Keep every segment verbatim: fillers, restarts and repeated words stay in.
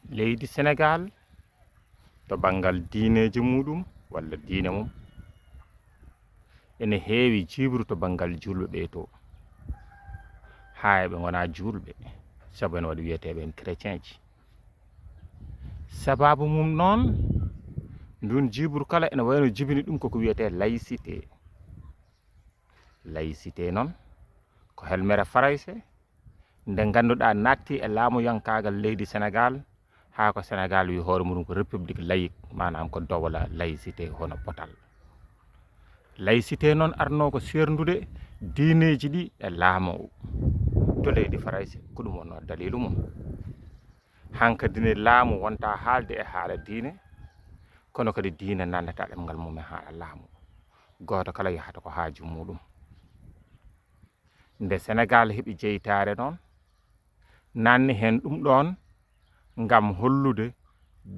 Leydi Senegaal, to banngal diineeji muuɗum walla diine mum, ene heewi jiiɓru to banngal juulɓe ɓee to, haa e ɓe ngonaa juulɓe, sabu ene waɗi wiyeteeɓe heen chrétienji. Sabaabu mum noon, ndun jiiɓru kala ene wayno jibini ɗum koko wiyetee laïcité. Laïcité noon, ko helmere Farayse, nde ngannduɗaa naatti e laamuyankaagal leydi Senegaal, haa ko Senegaal wi hoore muɗum ko république laïque, maanaam ko dowla laïcité hono potal. Laïcité noon arnoo ko seerndude diineeji ɗi e laamu o. To leydi Farayse, ko ɗum wonnoo daliilu mum. Hankadi ne laamu wonta haalde e haala diine, kono kadi diine nanndataa ɗemngal mum e haala laamu. Gooto kala yahata ko haaju muɗum. Nde Senegaal heɓi jeytaare noon, nanni heen ɗum ɗoon ngam hollude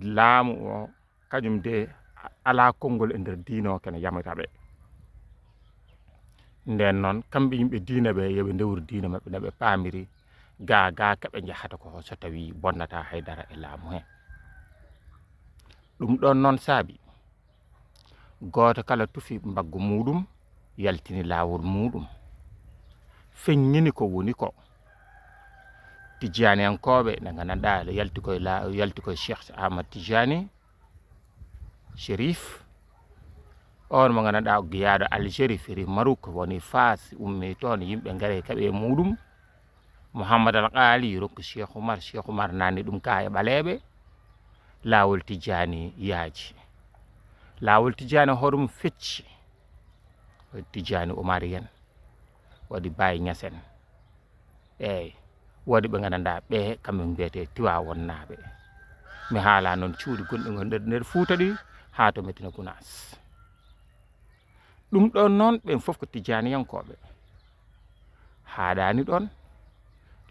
laamu o kañum de alaa konngol e nder diine o kene yamira ɓe. Ndeen noon, kamɓe yimɓe diine ɓe, yo ɓe ndewru diine maɓɓe no ɓe paamiri, gaa gaa ka ɓe njahata ko so tawii bonnataa hay dara e laamu hee. Ɗum ɗoon noon saabi gooto kala tufi mbaggu muɗum, yaltini laawol muɗum, feññini ko woni ko. Tijjaaniyankooɓe nde nganndanɗaa yalti koye la-, yalti koye Cheikh Ahmad Tijjaani Chérif, oon mo nganndanɗaa o jeyaaɗo Algérie, firi Maroc, woni Faas, ummii toon, yimɓe ngari kaɓe e muɗum. Mouhammad Al Ghali rokki Cheikh Oumar, Cheikh Oumar nanni ɗum gaa e ɓaleeɓe. Laawol Tijjaani yaaji. Laawol Tijjaani hoore mum fecci. Tijjaani Oumar en, waɗi Baye Niass en. Eey, woodi ɓe nganndanɗaa ɓe kamɓe mbiyetee Tiwaawonnaaɓe. Mi haalaa noon cuuɗi gonɗi ngon nder, nder Fuuta ɗi haa to Medina Gunaas. Ɗum ɗoon noon, ɓeen fof ko Tijjaaniyankooɓe. Haaɗaani ɗoon,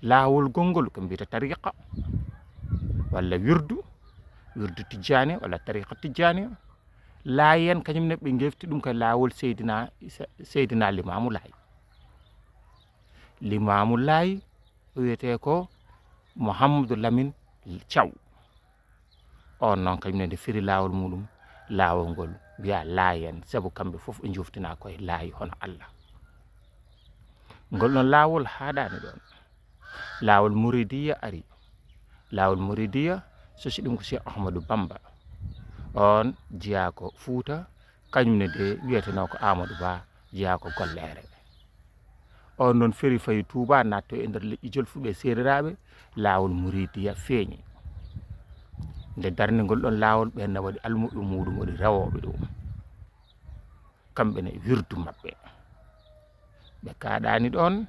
laawol gonngol ko mbiyata tariqa walla wirdu, wirdu Tijjaani walla tariqa Tijjaani. Laayen kañum ne ɓe ngefti ɗum ko laawol Seydina Isa, Seydina Limaamu Laay. Limaamu Laay o wiyetee ko Mouhamadou Lamine Thiaw. On noon kañum ne nde firi laawol muɗum, laawol ngol mbiya Laayen, sabu kamɓe fof ɓe njoftina koye Laay hono Allah. Ngol ɗon laawol haaɗaani ɗoon. Laawol Muridiya ari. Laawol Muridiya sosi ɗum ko Cheikh Ahmadou Bamba. On jeyaa ko Fuuta, kañum ne de wiyetenoo ko Amadou Ba, jeyaa ko Golleere. On noon feri fayi Tuuba, naatto e nder leƴƴi jolfuɓe e seeriraaɓe, laawol Muridiya feeñi. Nde darni ngol ɗon laawol, ɓeen ne waɗi almuɓɓe muɗum, waɗi rewooɓe ɗum. Kamɓe ne wirdu maɓɓe. Ɓe kaaɗaani ɗoon,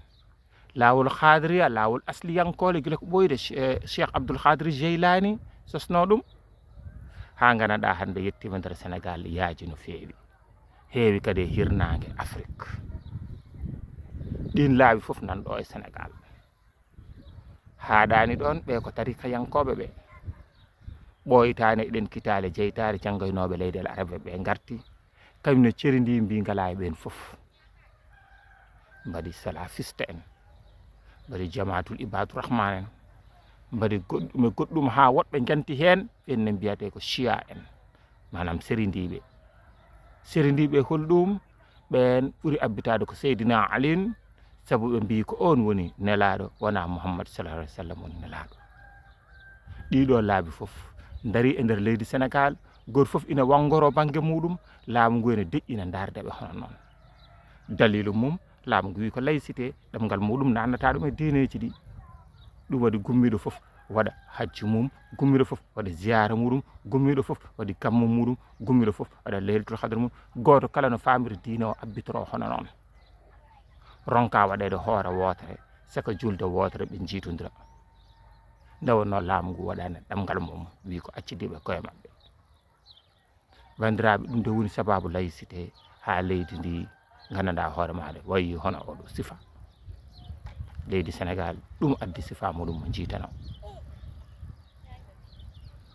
laawol Xaadiriya, laawol asliyankoole, gila ko ɓooyde Che-, Cheikh Abdoul Xaadir Jeylaani sosnoo ɗum. Haa nganndanɗaa hannde yettiima nder Senegaal, yaaji no feewi. Heewi kadi e hirnaange Afrik. Ɗiin laawi fof nan ɗo e Senegaal. Haaɗaani ɗoon, ɓe ko tarikayankooɓe ɓe. Ɓooytaani eɗen kitaale jeytaare janngoynooɓe leyɗeele arabe ɓe ngarti. Kañum ne ceri ndi mbi ngalaa e ɓeen fof. Mbaɗi salafiste en, mbaɗi jamaatul Ibadu Rahman en, mbaɗi goɗɗum e goɗɗum haa woɗɓe njanti heen, ɓeen ne mbiyatee ko Shia en, maanaam serindiiɓe. Serindiiɓe hol ɗum? Ɓeen ɓuri abbitaade ko Seydina Alin, sabu ɓe mbii ko oon woni nelaaɗo, wonaa Muhammad sallallahu alaihi wasallam woni nelaaɗo. Ɗiɗo laabi fof ndarii e nder leydi Senegaal, gooto fof ina wanngoroo bannge muɗum, laamu ngu ene deƴƴi ina ndaarda ɓe hono noon. Daliilu mum, laamu ngu wii ko laïcité, ɗemngal muɗum naatnataa ɗum e diineeji ɗi. Ɗum waɗi gummiiɗo fof waɗa hajju mum, gummiiɗo fof waɗa ziyaara muɗum, gummiiɗo fof waɗi kammu muɗum, gummiiɗo fof waɗa laylatul qadr mum. Gooto kala no faamiri diine o abbitoroo hono noon. Ronka waɗeede hoore wootere, saka julde wootere ɓe njiitondira. Nde wonnoo laamu ngu waɗaani ɗemngal mum, wii ko accidiiɓe koye maɓɓe. Banndiraaɓe, ɗum de woni sabaabu laïcité haa leydi ndi nganndanɗaa hoore maaɗa wayi hono oɗo sifa. Leydi Senegaal, ɗum addi sifa muɗum mo njiitano.